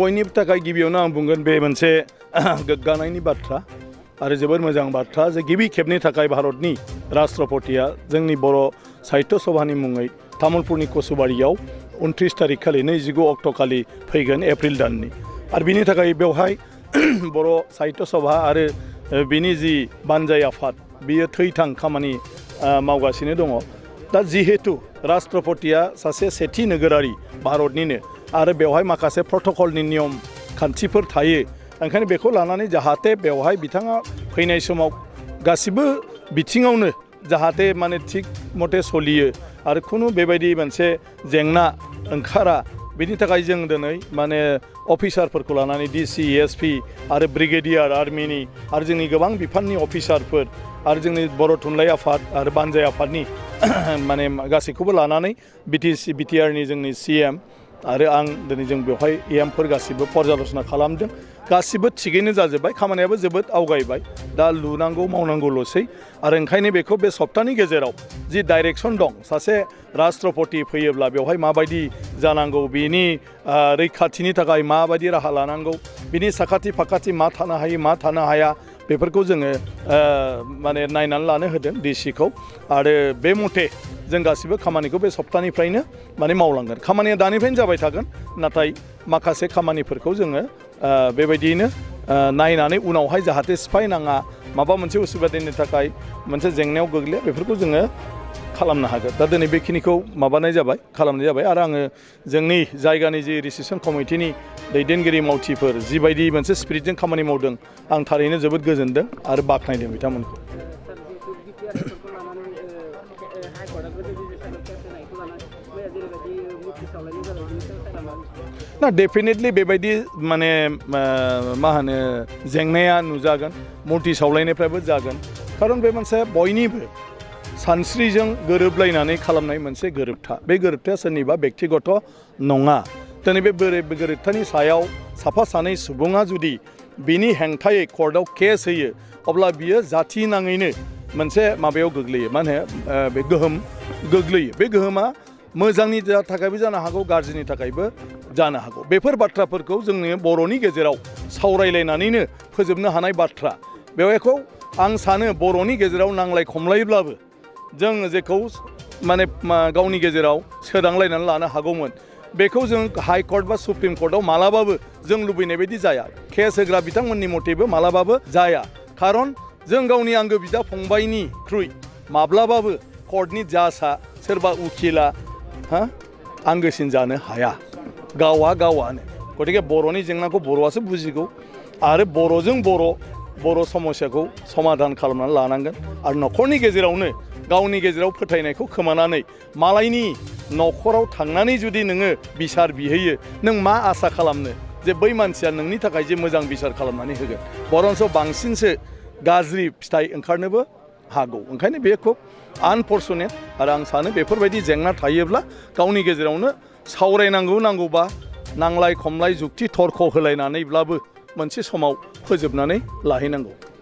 बयनिबो थाखाय गिबियावनो आं बुंगोन बे मोनसे गोग्गानायनि बाथ्रा आरो जोबोर मोजां बाथ्रा जे गिबि खेबनि थाखाय भारतनि राष्ट्रपतिया जोंनि बर' साहित्य सभानि मुङै तामुलपुरनि कसुबारियाव 29 तारिख खालि 29 अक्ट' खालि फैगोन एप्रिल दाननि आरो बिनि थाखाय बेवहाय बर' साहित्य सभा आरो बिनि जि बानजाय आफाद बियो थैथां खामानि मावगासिनो दङ दा जिहेतु राष्ट्रपतिया सासे सेथि नोगोरारि भारतनिनो आरो बेवहाय माखासे प्रट'कलनि नियम खान्थिफोर थायो ओंखायनो बेखौ लानानै जाहाथे बेवहाय बिथाङा फैनाय समाव गासिबो बिथिङावनो जाहाथे माने थिग मथे सलियो आरो खुनु बेबायदि मोनसे जेंना ओंखारा बिनि थाखाय जों दिनै माने अफिसारफोरखौ लानानै डिसि एसपि आरो ब्रिगेडियार आर्मिनि आरो जोंनि गोबां बिफाननि अफिसारफोर आरो जोंनि बर' थुनलाइ आफाद आरो बानजाय आफादनि माने गासैखौबो लानानै बिटिआरनि जोंनि सिएम आरो आं दिनै जों बेवहाय एमफोर गासिबो पर्यालोचना खालामदों गासिबो थिगैनो जाजोब्बाय खामानियाबो जोबोद आवगायबाय दा लुनांगौ मावनांगौल'सै आरो ओंखायनो बेखौ बे सप्तानि गेजेराव जि डाइरेक्सन दं सासे राष्ट्रपति फैयोब्ला बेवहाय माबायदि जानांगौ बिनि रैखाथिनि थाखाय माबायदि राहा लानांगौ बिनि साखाथि फाखाथि मा थानो हायो मा थानो हाया बेफोरखौ जोङो माने नायनानै लानो होदों डिसिखौ आरो बे मथे जों गासिबो खामानिखौ बे सप्तानिफ्रायनो माने मावलांगोन खामानिया दानिफ्रायनो जाबाय थागोन नाथाय माखासे खामानिफोरखौ जोङो बेबायदियैनो नायनानै उनावहाय जाहाथे सिफायनाङा माबा मोनसे उसुबिदानि थाखाय मोनसे जेंनायाव गोग्लैया बेफोरखौ जोङो खालामनो हागोन दा दिनै बेखिनिखौ खालामनाय जाबाय आरो आङो जोंनि जायगानि जि रिसेपसन कमिटिनि दैदेनगिरि मावथिफोर जिबायदि मोनसे स्पिरिटजों खामानि मावदों आं थारैनो जोबोद गोजोनदों आरो बाख्नायदों बिथांमोनखौ ना डेफिनेटलि बेबायदि माने मा होनो जेंनाया नुजागोन मुर्ति सावलायनायफ्राबो जागोन खारन बे मोनसे बयनिबो सानस्रिजों गोरोबलायनानै खालामनाय मोनसे गोरोबथा बे गोरोबथाया सोरनिबा बेक्तिगत नङा दिनै बे गोरोबथानि सायाव साफा सानै सुबुङा जुदि बिनि हेंथायै कर्टआव केस होयो अब्ला बियो जाथि नाङैनो मोनसे माबायाव गोग्लैयो मा होनो बे गोहोम गोग्लैयो बे गोहोमा मोजांनि थाखायबो जानो हागौ गाज्रिनि थाखायबो जानो हागौ बेफोर बाथ्राफोरखौ जोंनि बर'नि गेजेराव सावरायलायनानैनो फोजोबनो हानाय बाथ्रा बेवहायखौ आं सानो बर'नि गेजेराव नांलाय खमलायब्लाबो जों जेखौ माने गावनि गेजेराव सोदांलायनानै लानो हागौमोन बेखौ जों हाइकर्ट बा सुप्रिम कर्टआव मालाबाबो जों लुबैनाय बायदि जाया केस होग्रा बिथांमोननि मथेबो मालाबाबो जाया खारन जों गावनि आंगो बिदा फंबायनिख्रुइ माब्लाबाबो कर्टनि जाजआ सोरबा उखिला आंगोसिन जानो हाया गावानो गतिके बर'नि जेंनाखौ बर'आसो बुजिगौ आरो बर'जों बर' समस्याखौ समाधान खालामनानै लानांगोन आरो न'खरनि गेजेरावनो गावनि गेजेराव फोथायनायखौ खोमानानै मालायनि न'खराव थांनानै जुदि नोङो बिसार बिहैयो नों मा आसा खालामनो जे बै मानसिया नोंनि थाखाय जे मोजां बिसार खालामनानै होगोन बरन्स बांसिनसो गाज्रि फिथाइ ओंखारनोबो हागौ ओंखायनो बे खुब आनफर्चुनेट आरो आं सानो बेफोरबायदि जेंना थायोब्ला गावनि गेजेरावनो नांगौबा नांलाय खमलाय जुक्ति तर्क होलायनानैब्लाबो मोनसे समाव फोजोबनानै लाहैनांगौ